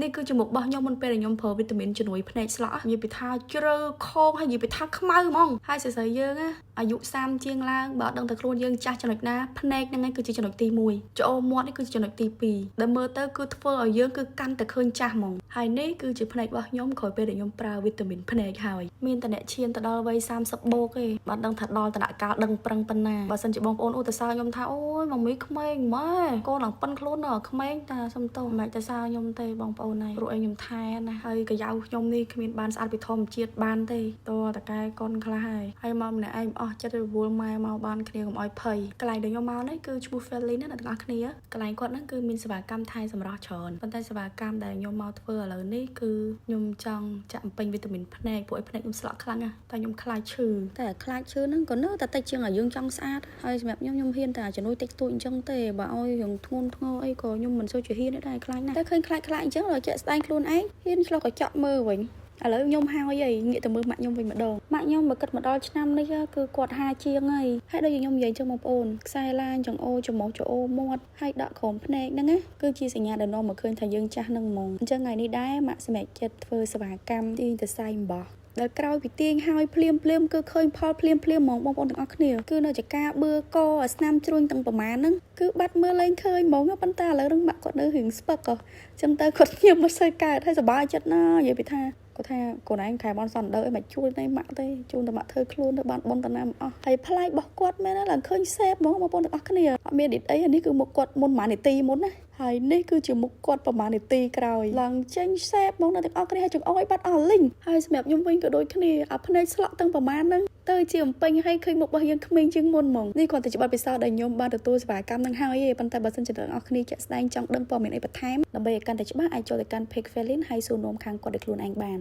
នេះគឺជាមុខរបស់ខ្ញុំមុនពេលដែលខ្ញុំប្រើវីតាមីនជំនួយភ្នែកស្លក់និយាយពីថាជ្រើខោងហើយនិយាយពីថាខ្មៅហ្មងហើយស្រីៗយើងណាអាយុ30ជាងឡើងបើអត់ដឹងតែខ្លួនយើងចាស់ចំណុចណាភ្នែកហ្នឹងឯងគឺជាចំណុចទី1ច្អូមាត់នេះគឺជាចំណុចទី2ដែលមើលទៅគឺធ្វើឲ្យយើងគឺកាន់តែឃើញចាស់ហ្មងហើយនេះគឺជាភ្នែករបស់ខ្ញុំក្រោយពេលដែលខ្ញុំប្រើវីតាមីនភ្នែកហើយមានតែអ្នកឈានទៅដល់វ័យ30បូកទេបានដឹងថាដល់តំណកាលដឹងប្រឹងប៉ុណ្ណាបើសិនជាបងប្អូនឧត្តសើខ្ញុំថាអូយមកមីក្មេងម៉ែកូនឡើងប៉ិនខ្លួននៅក្មេងតាសុំទោសមិនបាច់ទៅសើខ្ញុំទេបងប្អូនហើយព្រោះអីខ្ញុំថែណាហើយកយ៉ាវខ្ញុំនេះគ្មានបានស្អាតពីធម្មជាតិបានទេតតកែកូនខ្លះហើយហើយមកម្នាក់ឯងអស់ចិត្តរវល់ម៉ែមកបានគ្នាកុំអោយភ័យកន្លែងដែលខ្ញុំមកនេះគឺឈ្មោះ Felin ណាអ្នកទាំងអស់គ្នាកន្លែងគាត់ហ្នឹងគឺមានសេវាកម្មថែសម្រស់ច្រើនប៉ុន្តែសេវាកម្មដែលខ្ញុំមកធ្វើឥឡូវនេះគឺខ្ញុំចង់ចាក់បំពេញវីតាមីនភ្នែកព្រោះឯភ្នែកខ្ញុំស្លក់ខ្លាំងណាស់តែខ្ញុំខ្លាចឈឺតែខ្លាចឈឺហ្នឹងក៏នៅតែតិចជាងឲ្យយើងចង់ស្អាតហើយសម្រាប់ខ្ញុំខ្ញុំហ៊ានតែជំនួយតិចតួចអញ្ចឹងទេបើឲ្យរឿងធ្ងន់ធ្ងរអីក៏ខ្ញុំមិនសូវជាហ៊ានដែរខ្លាចណាស់តែឃើញខ្លាចខ្លាចអញ្ចឹងដល់ជាក់ស្ដែងខ្លួនឯងហ៊ានឆ្លោះកញ្ចក់មើលវិញឥឡូវខ្ញុំហើយហើយងាកទៅមើលម៉ាក់ខ្ញុំវិញម្ដងម៉ាក់ខ្ញុំបើគិតមកដល់ឆ្នាំនេះគឺគាត់50ជាងហើយហើយដូចខ្ញុំនិយាយចឹងបងប្អូនខ្សែឡាញចង្អូច្រមុះច្អូមាត់ហើយដក់ក្រោមភ្នែកហ្នឹងណាគឺជាសញ្ញាដែលនាំមកឃើញថាយើងចាស់ហ្នឹងហ្មងអញ្ចឹងថ្ងៃនេះដែរម៉ាក់សម្រេចចិត្តធ្វើសេវាកម្មទាញទៅសៃអំបោះដែលក្រោយពីទាញហើយភ្លាមភ្លាមគឺឃើញផលភ្លាមភ្លាមហ្មងបងប្អូនទាំងអស់គ្នាគឺនៅចកាបឿកអាស្នាមជ្រួញទាំងប្រមាណហ្នឹងគឺបាត់មើលលែងឃើញហ្មងប៉ុន្តែឥឡូវហ្នឹងម៉ាក់គាត់នៅរៀងស្ពឹកហ៎ចឹងទៅគាត់ញៀមមកសូវកើតហើយសប្បាយចិត្តណានិយាយពីថាគាត់ថាកូនឯងខែបនសនដើអីមកជួយតែម៉ាក់ទេជូនតែម៉ាក់ធ្វើខ្លួនទៅបានប៉ុនតាណាមិនអស់ហើយផ្លែករបស់គាត់មែនណាឡើងឃើញសេបហ្មងបងប្អូនទាំងអស់គ្នាអត់មានឌីតអីអានេះគឺមុខគាត់មុនប្រហែលនាទីមុនណាហើយនេះគឺជាមុខគាត់ប្រហែលនាទីក្រោយឡើងចេញសេបហ្មងនៅទាំងអស់គ្នាហើយចង្អុយបាត់អស់លីងហើយសម្រាប់ខ្ញុំវិញក៏ដូចគ្នាអាភ្នែកស្លក់ទាំងប្រហែលហ្នឹងទៅជាអំពេញឲ្យឃើញមុខរបស់យើងក្មេងជាងមុនហ្មងនេះគ្រាន់តែជាបទពិសោធន៍ដែលខ្ញុំបានទទួលសេវាកម្មនឹងហើយទេប៉ុន្តែបើសិនជាអ្នកទាំងអស់គ្នាជាក់ស្ដែងចង់ដឹងព័ត៌មានអីបន្ថែមដើម្បីឲ្យកាន់តែច្បាស់អាចចូលទៅកាន់ Page Felin ហើយសួរនាំខាងគាត់ដោយខ្លួនឯងបាន។